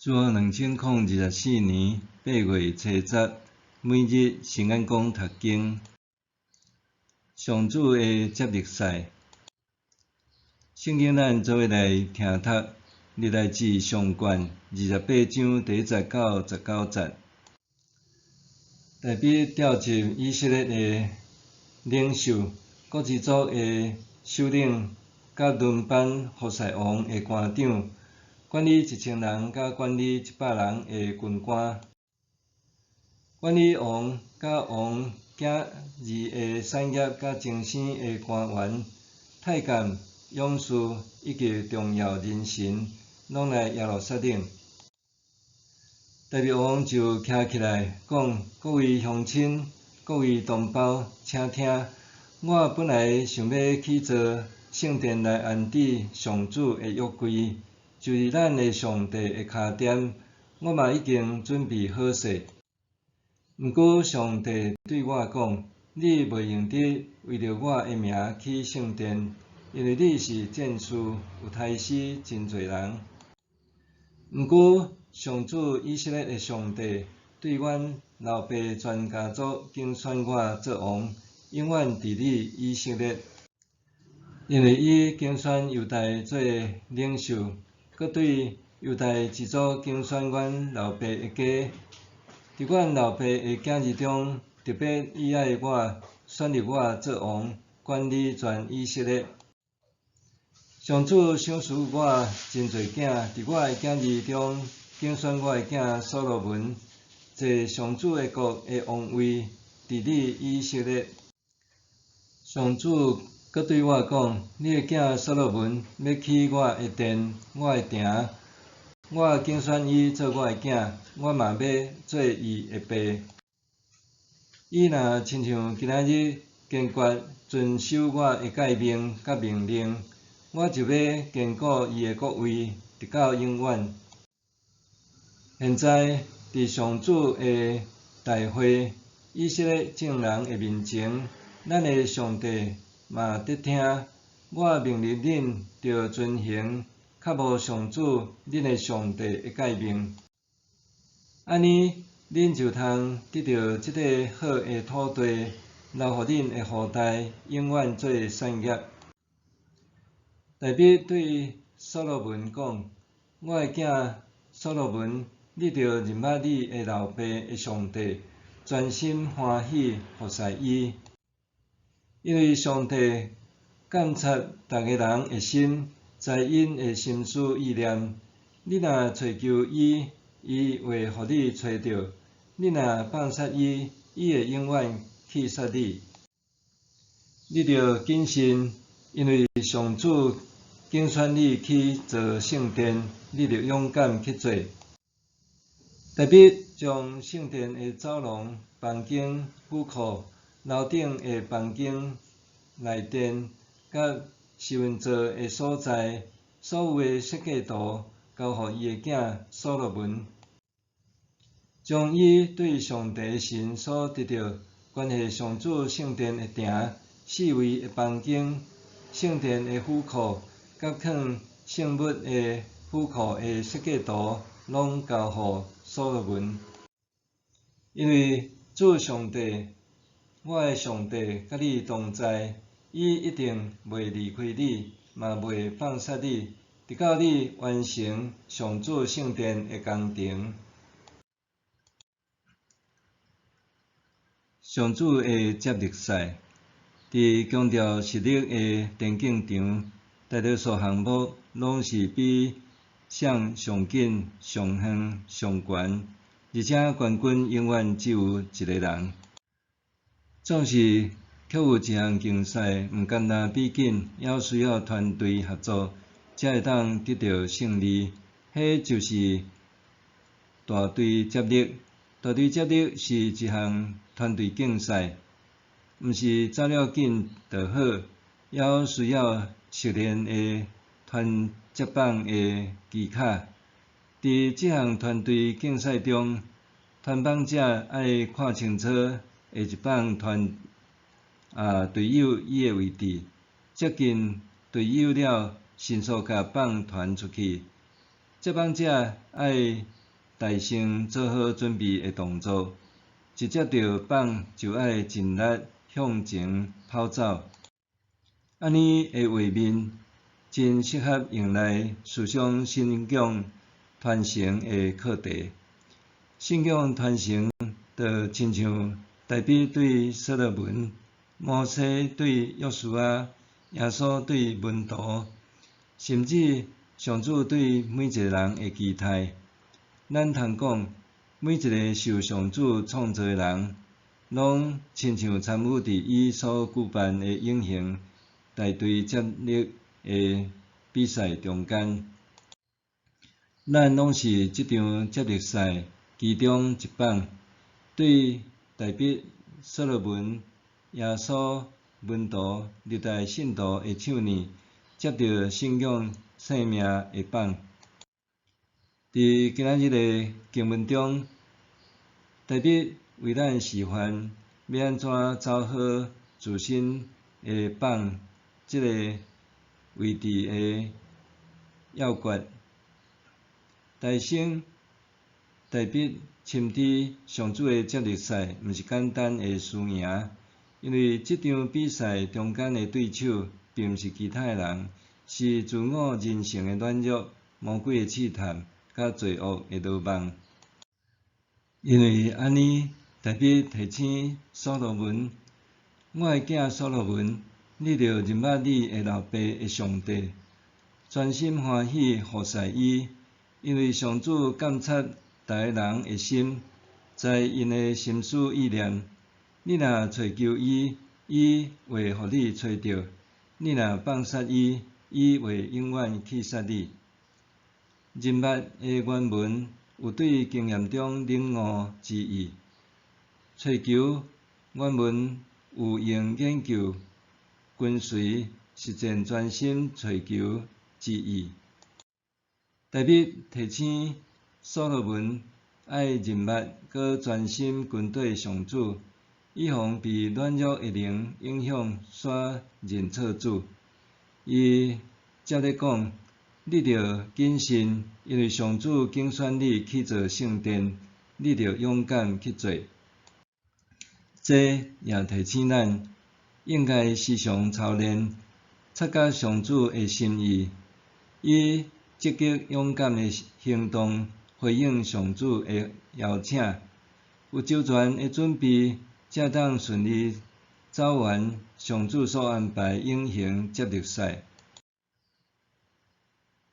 主後2024年8月初十，每日聖眼光讀經，上主的接力賽。聖經咱做伙來聽讀，歷代志上卷28章第1節到19節。大衛召集以色列的領袖、各支族的首領，佮輪班服侍王的官長，管理1000人佮管理100人的軍官，管理王佮王囝兒的產業佮精生的官員、太監、勇士以及重要人臣，攏來耶路撒冷。大衛王就徛起來講：各位鄉親、各位同胞，請聽！我本來想欲起造聖殿來安置上主的約櫃，就是咱的上帝的跤墊，我嘛已經準備好勢。毋過上帝對我講：你袂用得為著我的名起聖殿，因為你是戰士，有刣死真濟人。毋過上主以色列的上帝對阮老爸全家族揀選我做王，永遠治理以色列。因為伊揀選猶大做領袖，閣對猶大支族揀選阮老爸的家。佇阮老爸的囝兒中，特別喜愛我，選立我做王，管理全以色列。上主賞賜我真濟囝，佇我的囝兒中，揀選我的囝所羅門，坐上主的國的王位，治理以色列。上主閣對我講：你的囝所羅門欲起我的殿、我的埕，我揀選伊做我的囝，我嘛欲做伊的爸。伊若親像今仔日堅決遵守我的誡命佮命令，我就欲堅固伊的國位，直到永遠。現在，佇上主的大會，以色列眾人的面前，咱的上帝嘛佇聽，我命令恁著遵行，較無上主恁的上帝的誡命。按呢，恁就通得著這个好的土地，留予恁的後代永遠做產業。大衛對所羅門講：我的囝所羅門，你著認捌你的老爸的上帝，專心歡喜服侍伊。因為上帝鑒察逐个人的心，知𪜶的心思意念。你若揣求伊，伊會予你揣著；你若放殺伊，伊會永遠棄殺你。你著謹慎，因為上主揀選你去造聖殿，你著勇敢去做。大衛將聖殿的走廊、房間、府庫、樓頂的房間、內殿，佮施恩座的所在，所有的設計圖，交予伊的囝所羅門，將伊對上帝神所得著關係上主聖殿的埕、四圍的房間、聖殿的府庫，佮囥聖物的府庫的設計圖，攏交予所羅門。因為主上帝，我的上帝，佮你同在，伊一定袂離開你，嘛袂放殺你，直到你完成上主聖殿的工程。上主的接力賽，佇強調實力的田徑場，大多數項目攏是比誰上緊、上遠、上懸，而且冠軍永遠只有一个人。總是，卻有一項競賽，毋干焦比緊，猶需要團隊合作，才會當得著勝利。彼就是大隊接力。大隊接力是一項團隊競賽，毋是走了緊就好，猶需要熟練的傳接棒的技巧。佇這項團隊競賽中，傳棒者愛看清楚下一棒傳隊友伊的位置，接近隊友了，迅速共棒傳出去。接棒者愛大成做好准备的动作，一接著棒就爱尽力向前跑走。按呢的画面，真适合用来思想信仰传承的课题。信仰传承就亲像大卫对所罗门、摩西对约书亚、耶稣对门徒，甚至上主对每一个人的期待。咱通讲，每一个受上主创造的人，拢亲像参与伫伊所举办的永恒大队接力的比赛中间。咱拢是这场接力赛其中一棒，对大卫、所罗门、耶稣、门徒、历代圣徒的手呢，接著信仰生命的棒。伫今仔日的经文中，大卫为咱示范欲按怎走好自身的棒这个位置的要诀。大圣大卫深知上主的接力赛毋是简单的输赢，因为这场比赛中间的对手并毋是其他的人，是自我人性的软弱、魔鬼的试探、佮罪恶的罗网。因为按呢，大卫提醒所罗门：我的囝所罗门，你著认捌你的老爸的上帝，专心欢喜服侍伊，因为上主鉴察逐个人的心，知𪜶的心思意念。你若揣求伊，伊会予你揣著；你若放杀伊，伊会永远弃杀你。认捌的原文有对经验中领悟之意。揣求原文有用研究、跟随、实践专心揣求之意。大卫提醒所罗门爱认捌阁专心跟缀上主，以防被软弱的灵影响，煞认错主。伊接咧讲：你著谨慎，因为上主拣选你去做圣殿，你著勇敢去做。这也提醒咱，应该时常操练，察觉上主的心意，以积极勇敢的行动回应上主的邀请，有周全的准备，才当顺利走完上主所安排永恒接力赛。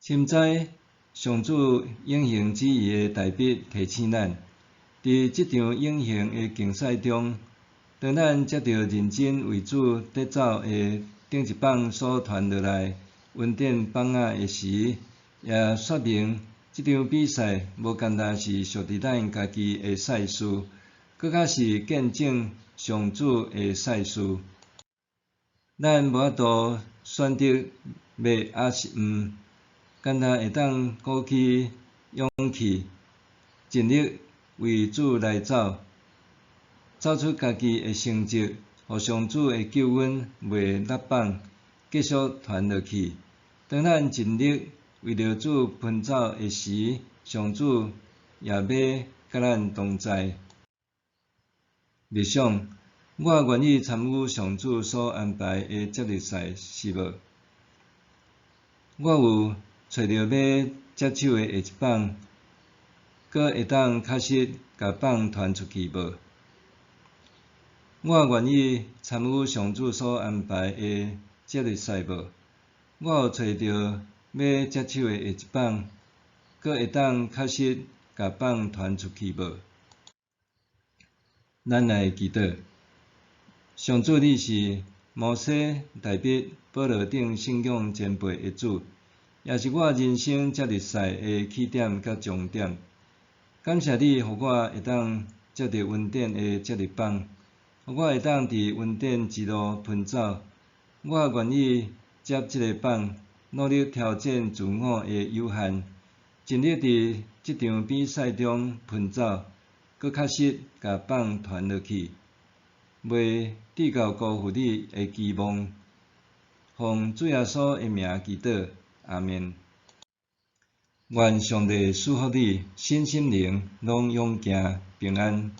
深知上主永恒旨意的大卫提醒咱，伫这场永恒的竞赛中，当咱接著认真为主得走的顶一棒所传落来恩典棒仔的时，也说明这场比赛无干焦是属伫咱家己的赛事，阁较是见证上主的赛事。咱无法度选择欲抑是毋，干焦会当鼓起勇气，尽力为主来走，走出家己的成绩，予上主的救恩袂落榜，继续传落去。当咱尽力为著主奔走的时，上主也欲佮咱同在。默想：我愿意参与上主所安排的接力赛是无？我有揣著欲接手的下一棒，阁会当确实共棒传出去无？我愿意参与上主所安排的接力赛无？我有揣著欲接手的下一棒，阁会当确实共棒传出去无？咱来祈祷。上主，你是摩西、大卫、保罗等信仰前辈的主，也是我人生接力赛的起点佮终点。感谢你，予我会当接著恩典的接力棒，予我会当伫恩典之路奔走。我愿意接这个棒，努力挑战自我的有限，尽力伫这场比赛中奔走，阁确实共棒传落去，袂至到辜负你的期望。奉主耶稣的名祈祷，阿们。願上帝賜福你，身心靈攏勇健平安。